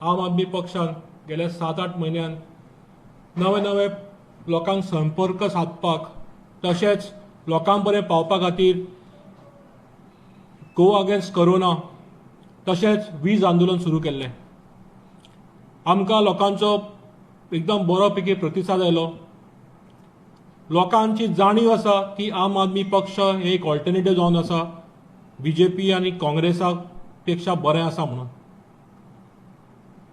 आम आदमी पक्षान गेल्या 7-8 म्हयन्यान नवे नवे लोकांक संपर्क सादपाक तशेंच लोकां पर्यंत पावपा खातीर गो अगेन्स्ट करोना तशेंच वीज आंदोलन सुरू केल्लें. आमकां लोकांचो एकदम बरो पैकी प्रतिसाद आयलो. लोकांची जाणीव आसा की आम आदमी पक्ष हे एक ऑल्टरनेटीव जावन आसा, बीजेपी आनी काँग्रेसा पेक्षा बरें आसा म्हणून.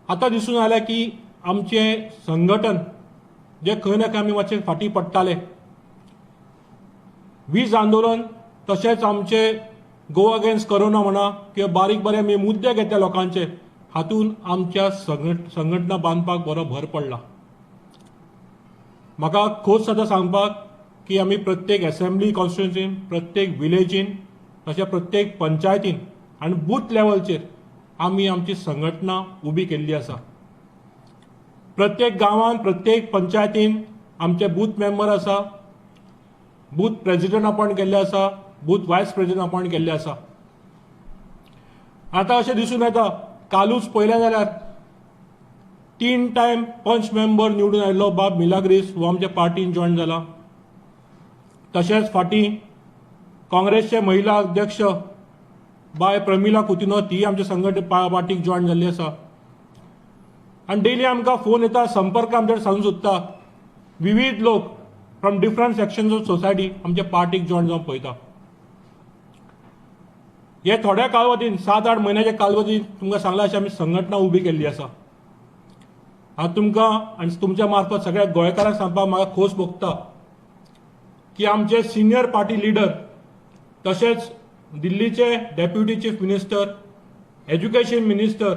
आतां दिसून आयलें की आमचें संघटन जे खंय ना खंय आमी मातशे फाटीं पडटाले, वीज आंदोलन तशेंच आमचे गो अगेन्स्ट करोना म्हणा किंवा बारीक बारीक आमी मुद्दे घेतले लोकांचे, हातून आमच्या संघटना बांदपाक बरो भर पडला. म्हाका खोस जाता सांगपाक की आमी प्रत्येक एसेंब्ली कॉन्स्टिट्युन्सीन, प्रत्येक विलेजीन, तशें प्रत्येक पंचायतीन आनी बूथ लेवलचेर आमी आमची संघटना उबी केल्ली आसा. प्रत्येक गांवांत, प्रत्येक पंचायतीन आमचे बूथ मेंबर आसा, बूथ प्रेजिडंट अपॉयंट केल्ले आसा, बूथ वायस प्रेजिडंट अपॉयंट केल्ले आसा. आतां अशें दिसून येता, कालूच पळयलें जाल्यार 3 टायम पंच मेंबर निवडून आयिल्लो बाब मिलाग्रीस हो आमच्या पार्टीन जॉयन जाला. तशेंच फाटीं काँग्रेसचे महिला अध्यक्ष बाय प्रमिला कुतिन्हो ती आमच्या संघट पार्टीक जॉयन जाल्ली आसा. आनी डेली आमकां फोन येता, संपर्क आमचे सादूंक सोदता. विविध लोक from different sections of society आमच्या पार्टीक जॉयन जावंक पळयता. हे थोड्या कालवधीन, 7-8 म्हयन्याच्या कालवधीन तुमकां सांगलां अशें आमी संघटना उबी केल्ली आसा. हांव तुमकां आनी तुमच्या मार्फत सगळ्या गोंयकारांक सांगपाक म्हाका खोस भोगता की आमचे सिनियर पार्टी लिडर तशेंच दिल्लीचे deputy chief minister, education minister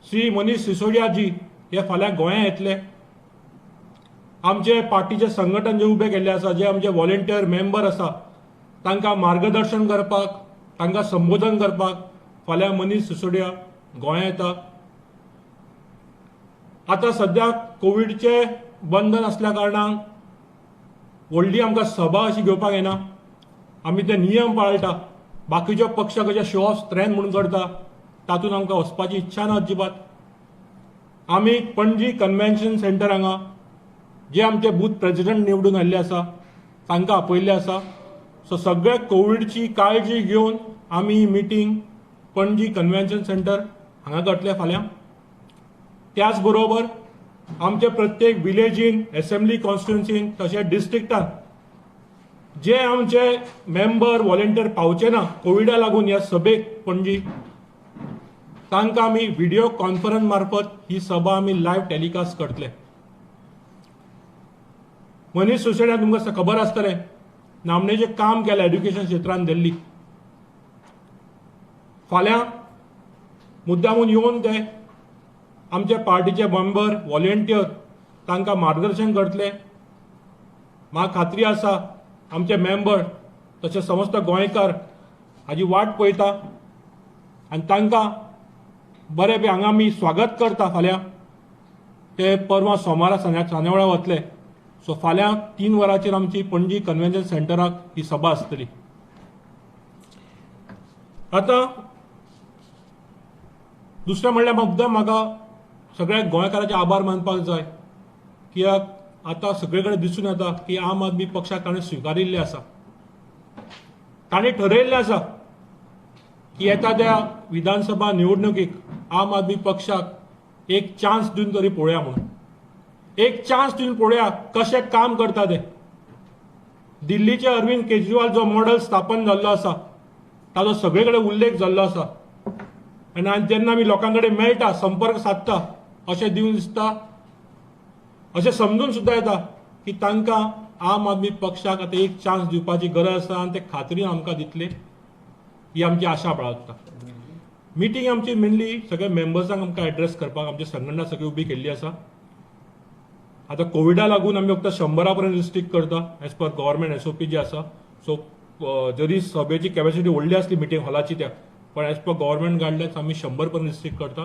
Shri Manish Sisodia ji हे फाल्यां गोंयांत येतले. आमचे पार्टीचे संघटन जे उबे केल्ले आसा, जे आमचे व्हॉलेंटियर मेंबर आसा, तांकां मार्गदर्शन करपाक, तांकां संबोधन करपाक फाल्यां मनीष सिसोदिया गोंयांत येता. आतां सद्याक कोविडचें बंधन आसल्या कारणान व्हडली आमकां सभा अशी घेवपाक येना. आमी ते नियम पाळटा. बाकीच्यो पक्ष कशे शो ऑफ स्ट्रेंथ म्हणून करता, तातूंत आमकां वचपाची इच्छा ना अजिबात. आमी पणजी कन्व्हेन्शन सेंटर हांगा जे आमचे बूथ प्रेजिडंट निवडून आयिल्ले आसा तांकां आपयल्ले आसा. सो सगळे कोविडची काळजी घेवन आमी ही मिटींग पणजी कन्व्हेन्शन सेंटर हांगा करतले फाल्यां. त्याच बरोबर आमचे प्रत्येक विलेजीन, एसेंब्ली कॉन्स्टिट्युन्सीन तशेंच डिस्ट्रिक्टान जे आमचे मेंबर व्हॉलेंटियर पावचे ना कोविडा लागून ह्या सभेक पणजी, तांकां आमी व्हिडियो कॉन्फरन्स मार्फत ही सभा आमी लायव्ह टेलिकास्ट करतले. मनीष सिसोदिया तुमकां खबर आसतलें, नामनेचें काम केलें एड्युकेशन क्षेत्रांत दिल्ली. फाल्यां मुद्दामून येवन ते आमचे पार्टीचे मेंबर व्हॉलेंटियर तांकां मार्गदर्शन करतले. म्हाका खात्री आसा आमचे मेंबर तशें समस्त गोंयकार हाजी वाट पळयता आनी तांकां बरें बी हांगा आमी स्वागत करता. फाल्यां ते परवां सोमारा सांजे वेळार वतले. सो फाल्यां 3 वरांचेर आमची पणजी कन्व्हेन्शन सेंटराक ही सभा आसतली. आतां दुसरें म्हणल्यार मुद्दाम म्हाका सगळ्या गोंयकारांचे आभार मानपाक जाय कित्याक आतां सगळे कडेन दिसून येता की आम आदमी पक्षाक ताणें स्विकारिल्लें आसा. ताणें ठरयल्लें आसा की येता त्या विधानसभा निवडणुकीक आम आदमी पक्षाक एक चान्स दिवन तरी पळोवया म्हणून, एक चान्स दिवन पळोवया कशें काम करता ते. दिल्लीचे अरविंद केजरीवाल जो मॉडल स्थापन जाल्लो आसा ताजो सगळे कडेन उल्लेख जाल्लो आसा आनी जेन्ना आमी लोकां कडेन मेळटा, संपर्क सादता, अशें दिवन दिसता, अशें समजून सुद्दां येता की तांकां आम आदमी पक्षाक आतां एक चान्स दिवपाची गरज आसा आनी ते खात्रीन आमकां दितले ही आमची आशा बाळगता. मिटींग आमची मेनली सगळ्या मेंबर्सांक आमकां एड्रेस करपाक आमची संघटना सगळी उबी केल्ली आसा. आतां कोविडा लागून आमी फक्त 100 पर्यंत रिस्ट्रिक्ट करता एज पर गव्हर्मेंट SOP जी आसा. सो जरी सभेची कॅपॅसिटी व्हडली आसली मिटींग हॉलाची त्या, पण एज पर गव्हर्मेंट गायडलायन्स आमी 100 पर्यंत रिस्ट्रिक्ट करता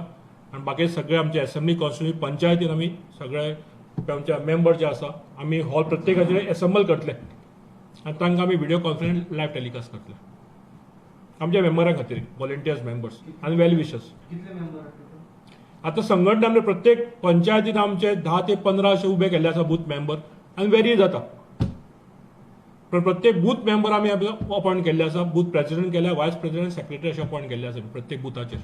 आनी बाकी सगळे आमचे एसेंब्ली कॉन्स्टिट्युन्सी पंचायतीन आमी सगळे आमचे मेंबर जे आसा आमी हॉल प्रत्येकाचे एसेंबल करतले आनी तांकां आमी व्हिडियो कॉन्फरन्स लायव्ह टेलिकास्ट करतले आमच्या मेंबरां खातीर, व्हॉलेंटियर्स मेंबर्स आनी वेल विशर्स. कितले मेंबर आसा? आतां संघटना आमचे प्रत्येक पंचायतीन आमचे 10 ते 15 अशे उबे केल्ले आसा बूथ मेंबर आनी वेरी जाता. पण प्रत्येक बूथ मेंबर आमी अपॉयंट केल्ले आसा, बूथ प्रेसिडेंट केल्या, वायस प्रेसिडेंट, सेक्रेटरी अशें अपॉयंट केल्ले आसा प्रत्येक बुथाचेर.